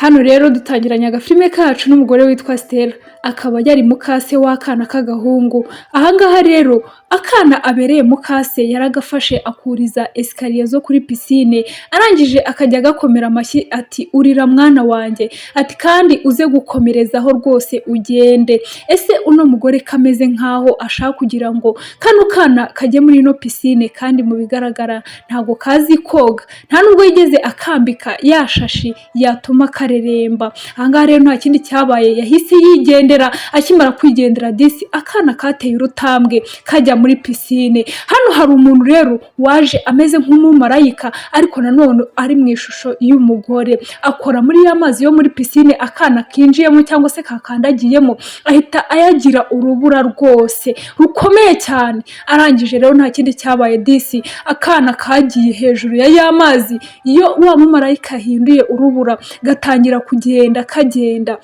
Hano rero dutangiranye agafilime kacu n'umugore witwa Stella, akaba yari mukase w'akana k'agahungu. Ahangaha rero akana abereye mukase yaragafashe akuriza escalier zo kuri piscine, arangije akajya agakomera amashyi ati: "Urira mwana wanjye," ati: "Kandi uze gukomerezaho rwose ugende." Ese uno mugore kameze nkaho ashaka kugira ngo kano kana kajye muri ino piscine, kandi mu bigaragara ntabwo kazi koga, nta nubwo yigeze akambika ya shashi yatuma kareremba. Ahangaha rero nta kindi cyabaye, yahise yigendera. Akimara kwigendera disi akana kateye urutambwe kajya muri piscine. Hano hari umuntu rero waje ameze nk'umumarayika, ariko nanone ari mu ishusho y'umugore, akora muri ya mazi yo muri piscine. Akana kinjiyemo cyangwa se kakandagiyemo ahita ayagira urubura rwose rukomeye cyane. Arangije rero nta kindi cyabaye disi akana kagiye hejuru ya mazi iyo wa mumarayika ahinduye urubura, gatangira kugenda kagenda.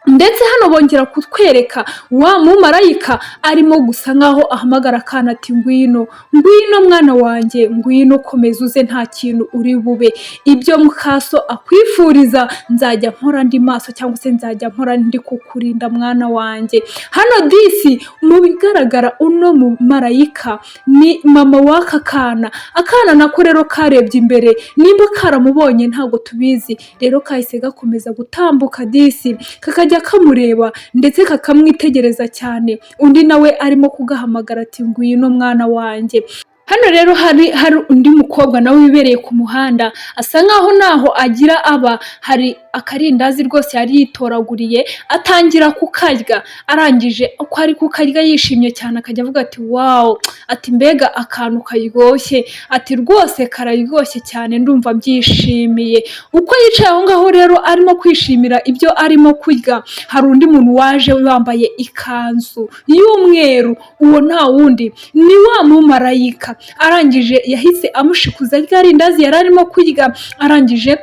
Ndetse hano bongera kutwereka wa mumarayika arimo gusa nkaho ahamagara akana ati: "Ngwino, ngwino mwana wanjye, ngwino, komeza uze, nta kintu uri bube. Ibyo mukaso akwifuriza nzajya mpora ndi maso, cyangwa se nzajya mpora ndi kukurinda mwana wanjye." Hano disi mu bigaragara uno mumarayika ni mama w'aka kana. Akana nako rero karebye imbere, nimba karamubonye ntabwo tubizi. Rero kahise gakomeza gutambuka disi kakajya kamureba ndetse kakamwitegereza cyane, undi nawe arimo kugahamagara ati: "Ngwino mwana wanjye." Hano rero hari undi mukobwa nawe wibereye ku muhanda, asa nkaho ntaho agira aba. Hari akarindazi rwose yari yitoraguriye, atangira kukarya. Arangije uko ari kukarya yishimye cyane, akajya avuga ati: "Wow," ati: "Mbega akantu karyoshye," ati: "Rwose kararyoshye cyane, ndumva mbyishimiye." Uko yicaye aho ngaho rero arimo kwishimira ibyo arimo kurya, hari undi muntu waje wambaye ikanzu y'umweru. Uwo nta wundi, ni wa mumarayika. Arangije yahise amushikuza rya rindazi yari arimo kurya. Arangije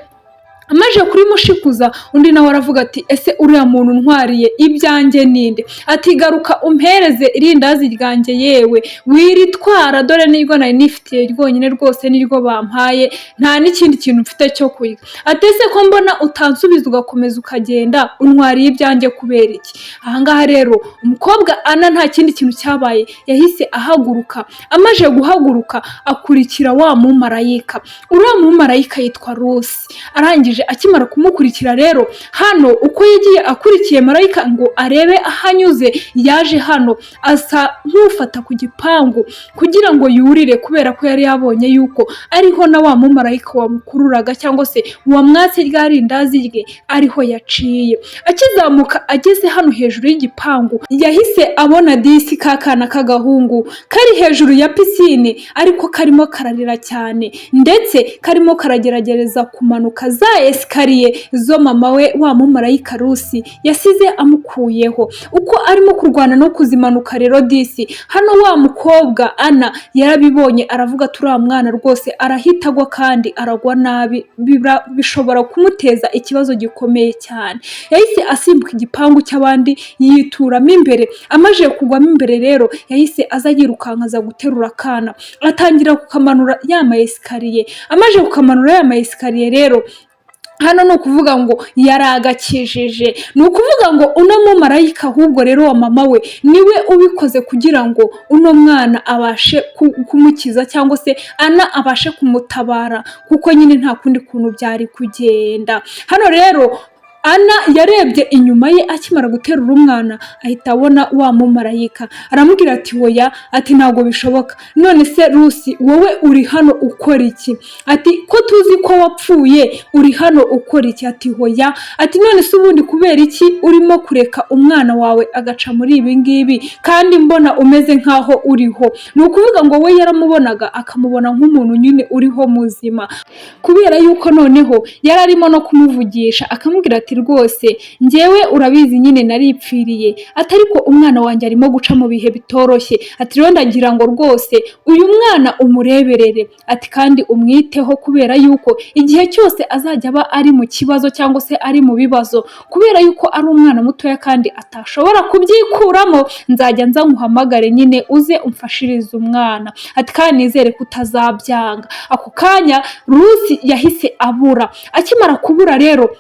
amaze kurimushikuza, undi nawe aravuga ati: "Ese uriya muntu ntwariye ibyanjye ninde?" Ati: "Garuka umpereze irindazi ryanjye, yewe wiritwara, dore niryo nari nifitiye ryonyine rwose, niryo bampaye, nta n'ikindi kintu mfite cyo kurya." Ati: "Ese ko mbona utansubiza ugakomeza ukagenda, untwariye ibyanjye kubera iki?" Ahangaha rero umukobwa Ana nta kindi kintu cyabaye, yahise ahaguruka. Amaze guhaguruka akurikira wa mumarayika. Uriya mumarayika yitwa Rusi. Arangije akimara kumukurikira rero, hano uko yagiye akurikiye marayika ngo arebe aho anyuze, yaje hano asa nk'ufata ku gipangu kugira ngo yurire, kubera ko yari yabonye yuko ariho na wa mumarayika wamukururaga cyangwa se wamwatse rya rindazi rye ariho yaciye. Akizamuka ageze hano hejuru y'igipangu, yahise abona disi ka kana k'agahungu kari hejuru ya piscine, ariko karimo kararira cyane, ndetse karimo karagerageza kumanuka za escalier zo mama we wa mumarayika Rusi yasize amukuyeho. Uko arimo kurwana no kuzimanuka rero disi hano wa mukobwa Ana yarabibonye, aravuga ati: "Uriya mwana rwose arahita agwa kandi aragwa nabi, bishobora kumuteza ikibazo gikomeye cyane." Yahise asimbuka igipangu cy'abandi yituramo imbere. Amaze kugwamo imbere rero, yahise aza yirukanka aza guterura akana, atangira kukamanura ya ma escalier. Amaze kukamanura ya ma escalier rero, hano ni ukuvuga ngo yaragakijije. Ni ukuvuga ngo uno mumarayika ahubwo rero wa mama we niwe ubikoze kugira ngo uno mwana abashe kumukiza, cyangwa se Ana abashe kumutabara, kuko nyine nta kundi kuntu byari kugenda. Hano rero Ana yarebye inyuma ye akimara guterura umwana, ahita abona wa mumarayika. Aramubwira ati: "Woya," ati: "Ntabwo bishoboka. None se Rusi, wowe uri hano ukora iki?" Ati: "Ko tuzi ko wapfuye, uri hano ukora iki?" Ati: "Hoya." Ati: "None se ubundi kubera iki urimo kureka umwana wawe agaca muri ibi ngibi kandi mbona umeze nk'aho uriho?" Ni ukuvuga ngo we yaramubonaga akamubona nk'umuntu nyine uriho muzima, kubera yuko noneho yari arimo no kumuvugisha, akamubwira ati: "Rwose njyewe urabizi nyine naripfiriye," ati: "ariko umwana wanjye arimo guca mu bihe bitoroshye," ati: "rero ndagira ngo rwose uyu mwana umureberere," ati: "kandi umwiteho, kubera yuko igihe cyose azajya aba ari mu kibazo cyangwa se ari mu bibazo, kubera yuko ari umwana mutoya kandi atashobora kubyikuramo, nzajya nza nkuhamagare nyine uze umfashirize umwana," ati: "kandi nizere ko utazabyanga." Ako kanya Rusi yahise abura. Akimara kubura rero,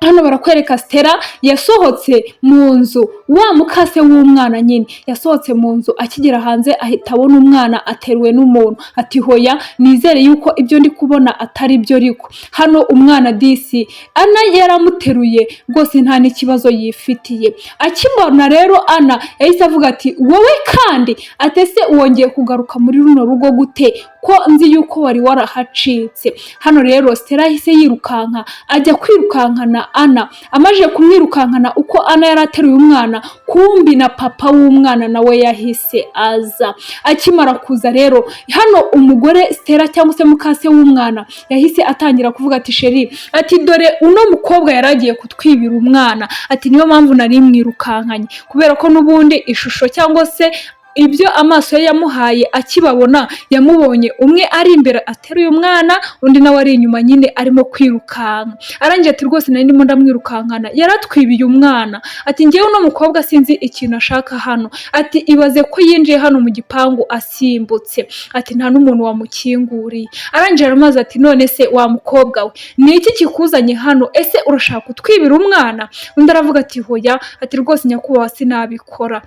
Hano barakwereka Stella yasohotse mu nzu, wa mukase w'umwana nyine yasohotse mu nzu. Akigera hanze ahita abona umwana ateruwe n'umuntu. Ati: "Hoya, nizere yuko ibyo ndi kubona atari byo." Ariko hano umwana disi Ana yaramuteruye rwose, nta n'ikibazo yifitiye. Akibona rero Ana yahise avuga ati: "Wowe kandi atese wongeye kugaruka muri runo rugo gute, ko nzi yuko wari warahacitse?" Hano rero Stella yahise yirukanka ajya kwirukankana Ana. Amaze kumwirukankana, uko Ana yari ateruye umwana, kumbi na papa w'umwana nawe yahise aza. Akimara kuza rero hano, umugore Stella cyangwa se mukase w'umwana yahise atangira kuvuga ati: "Chéri," ati, "dore uno mukobwa yari agiye kutwibira umwana," ati, "niyo mpamvu nari mwirukankanye, kubera ko n'ubundi ishusho cyangwa se ibyo amaso ye yamuhaye akibabona, yamubonye umwe ari imbere ateruye umwana, undi nawe ari inyuma nyine arimo kwirukanka." Arangije ati: "Rwose nari ndimo ndamwirukankana, yaratwibiye umwana." Ati: "Ngewe uno mukobwa sinzi ikintu ashaka hano." Ati: "Ibaze ko yinjiye hano mu gipangu asimbutse," ati, "nta n'umuntu wamukinguriye." Arangije aramubaza ati: "None se wa mukobwa we, ni iki kikuzanye hano? Ese urashaka kutwibira umwana?" Undi aravuga ati: "Hoya," ati, "rwose nyakubahwa, sinabikora."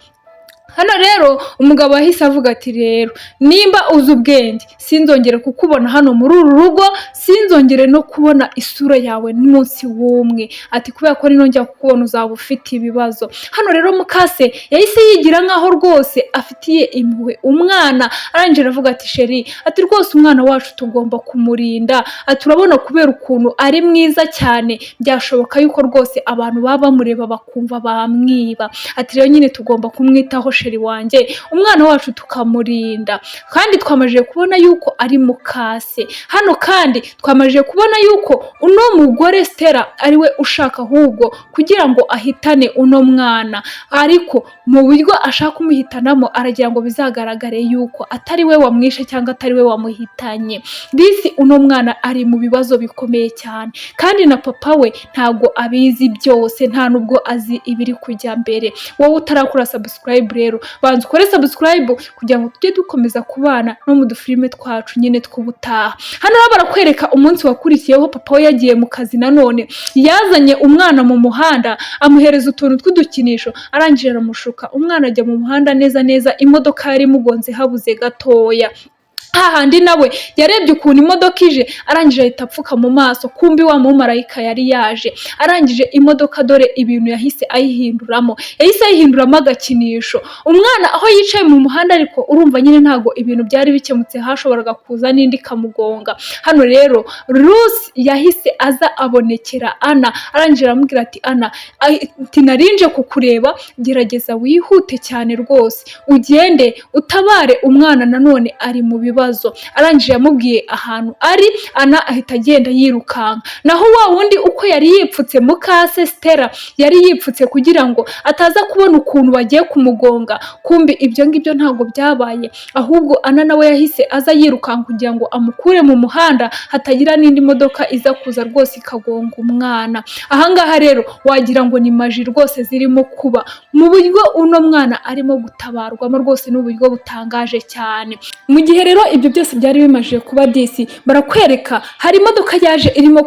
Hano rero umugabo yahise avuga ati: "Rero nimba uzi ubwenge, sinzongere kukubona hano muri uru rugo, sinzongere no kubona isura yawe n'umunsi w'umwe," ati, "kubera ko ninongera kukubona uzaba ufite ibibazo." Hano rero mukase yahise yigira nkaho rwose afitiye impuhwe umwana. Arangije aravuga ati: "Chéri," ati, "rwose umwana wacu tugomba kumurinda," ati, "urabona kubera ukuntu ari mwiza cyane, byashoboka yuko rwose abantu baba bamureba bakumva bamwiba," ati, "rero nyine tugomba kumwitaho, chéri wanjye, umwana wacu tukamurinda. Kandi twamajije kubona yuko ari mukase hano, kandi twamajije kubona yuko uno mugore Stella ariwe ushaka ahubwo kugira ngo ahitane uno mwana, ariko mu buryo ashaka kumuhitanamo aragira ngo bizagaragare yuko atari we wamwishe cyangwa atari we wamuhitanye. Disi uno mwana ari mu bibazo bikomeye cyane, kandi na papa we ntabwo abizi byose, nta nubwo azi ibiri kujya mbere." Wowe utarakora subscribe rero, banza ukore subscribe kugira ngo tujye dukomeza kubana no mu dufilime twacu nyine tw'ubutaha. Hano rero barakwereka umunsi wakurikiyeho, papa we yagiye mu kazi. Nanone yazanye umwana mu muhanda, amuhereza utuntu tw'udukinisho, arangije aramushuka, umwana ajya mu muhanda. Neza neza imodoka yari imugonze habuze gatoya. Hahandi nawe yarebye ukuntu imodoka ije, arangije ahita apfuka mu maso. Kumbi wa mumarayika yari yaje. Arangije imodoka dore ibintu yahise ayihinduramo, yahise ayihinduramo agakinisho. Umwana aho yicaye mu muhanda, ariko urumva nyine ntabwo ibintu byari bikemutse, hashoboraga kuza n'indi ikamugonga. Hano rero Rusi yahise aza abonekera Ana, arangije aramubwira ati: "Ana," ati, "narinje kukureba, gerageza wihute cyane rwose ugende utabare umwana, nanone ari mu bibazo." Arangije yamubwiye ahantu ari, Ana ahita agenda yirukanka. Naho wa wundi uko yari yipfutse, mukase Stella yari yipfutse kugira ngo ataza kubona ukuntu bagiye kumugonga. Kumbi ibyo ngibyo ntabwo byabaye, ahubwo Ana nawe yahise aza yirukanka kugira ngo amukure mu muhanda, hatagira n'indi modoka iza kuza rwose ikagonga umwana. Ahangaha rero wagira ngo ni magie rwose zirimo kuba mu buryo uno mwana arimo gutabarwamo, rwose ni uburyo butangaje cyane. Mu gihe rero ibyo byose byari bimaze kuba, disi barakwereka hari imodoka yaje irimo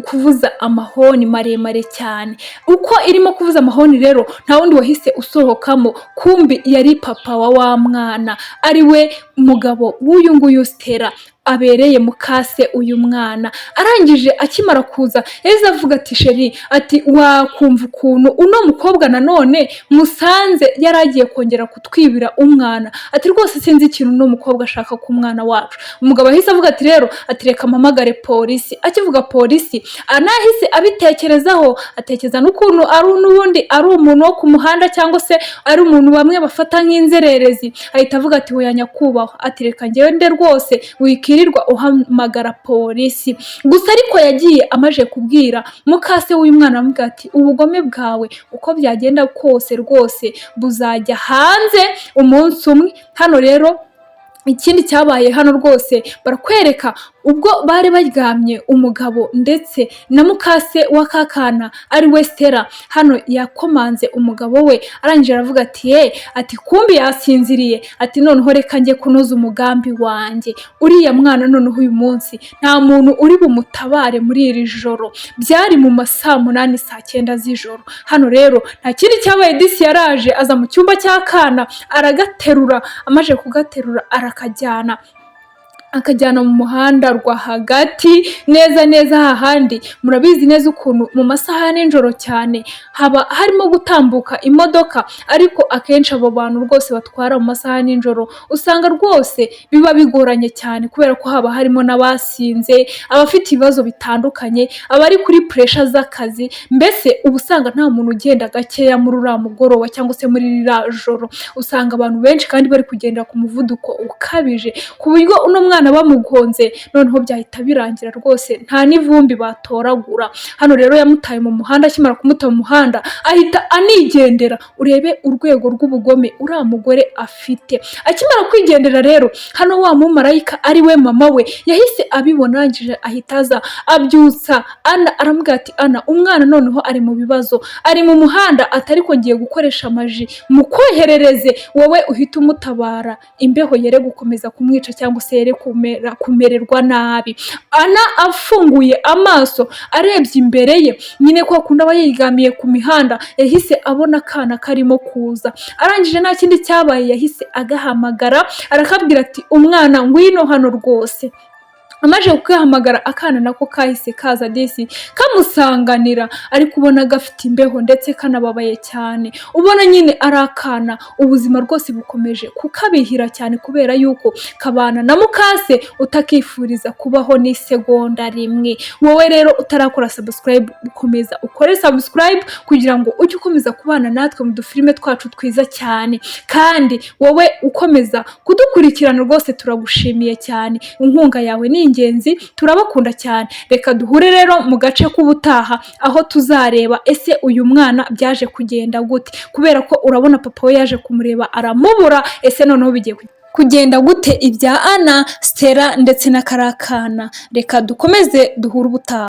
kuvuza amahoni maremare cyane. Uko irimo kuvuza amahoni rero, nta wundi wahise usohokamo, kumbi yari papa wa mwana, ari we mugabo w'uyu nguyu Stella abereye mukase uyu mwana. Arangije akimara kuza yahise avuga ati: "Chéri," ati, "wakumva ukuntu uno mukobwa nanone musanze yari agiye kongera kutwibira umwana," ati, "rwose sinzi ikintu uno mukobwa ashaka ku mwana wacu." Umugabo yahise avuga ati: "Rero," ati, "reka mpamagare polisi." Akivuga polisi, anahise abitekerezaho, atekereza n'ukuntu ari n'ubundi ari umuntu wo ku muhanda cyangwa se ari umuntu bamwe bafata nk'inzererezi, ahita avuga ati: "Hoya nyakubahwa," ati, "reka ngende rwose, wikirirwa uhamagara polisi." Gusa ariko yagiye amaze kubwira mukase w'uyu mwana, aramubwira ati: "Ubugome bwawe uko byagenda kose rwose buzajya hanze umunsi umwe." Hano rero ikindi cyabaye hano rwose barakwereka Ubwo bari baryamye, umugabo ndetse na mukase w'akakana ari we Stella, hano yakomanze umugabo we, arangije aravuga ati: "Ye," ati: "Kumbi yasinziriye," ati: "Noneho reka njye kunoza umugambi wanjye. Uriya mwana noneho uyu munsi nta muntu uri bumutabare muri iri joro." Byari mu ma saa 8, saa 9 z'ijoro. Hano rero nta kindi cyabaye, disi yaraje aza mu cyumba cy'akana, aragaterura. Amaze kugaterura, arakajyana, akajyana mu muhanda rwagati neza neza hahandi. Murabizi neza ukuntu mu masaha ya nijoro cyane haba harimo gutambuka imodoka, ariko akenshi abo bantu rwose batwara mu masaha ya nijoro usanga rwose biba bigoranye cyane, kubera ko haba harimo n'abasinze, abafite ibibazo bitandukanye, abari kuri pressure z'akazi. Mbese uba usanga nta muntu ugenda gakeya muri uriya mugoroba cyangwa se muri ririya joro. Usanga abantu benshi kandi bari kugendera ku muvuduko ukabije, ku buryo uno mwana bamugonze noneho byahita birangira rwose, nta n'ivumbi batoragura. Hano rero yamutaye mu muhanda. Akimara kumuta mu muhanda, ahita anigendera. Urebe urwego rw'ubugome uriya mugore afite. Akimara kwigendera rero, hano wa mumarayika ari we mama we yahise abibona, arangije ahita aza abyutsa Ana, aramubwira ati: "Ana, umwana noneho ari mu bibazo, ari mu muhanda," ati: "Ariko ngiye gukoresha magie mukoherereze, wowe uhita umutabara, imbeho yere gukomeza kumwica cyangwa se yere kumererwa nabi." Ana afunguye amaso, arebye imbere ye nyine, kwa kundi aba yigamiye ku mihanda, yahise abona akana karimo kuza. Arangije nta kindi cyabaye, yahise agahamagara, arakabwira ati: "Umwana, ngwino hano rwose." Amaze kugahamagara, akana nako kahise kaza disi kamusanganira, ariko ubona gafite imbeho ndetse kanababaye cyane, ubona nyine ari akana ubuzima rwose bukomeje kukabihira cyane, kubera yuko kabana na mukase utakifuriza kubaho n'isegonda rimwe. Wowe rero utarakora subscribe, ukomeza ukore subscribe kugira ngo ujye ukomeza kubana natwe mu dufilime twacu twiza cyane. Kandi wowe ukomeza kudukurikirana rwose turagushimiye cyane, inkunga yawe ni ingenzi, turabakunda cyane. Reka duhure rero mu gace k'ubutaha, aho tuzareba ese uyu mwana byaje kugenda gute, kubera ko urabona papa we yaje kumureba aramubura. Ese noneho bigiye kugenda gute ibya Ana, Stella ndetse na karakana? Reka dukomeze duhure ubutaha.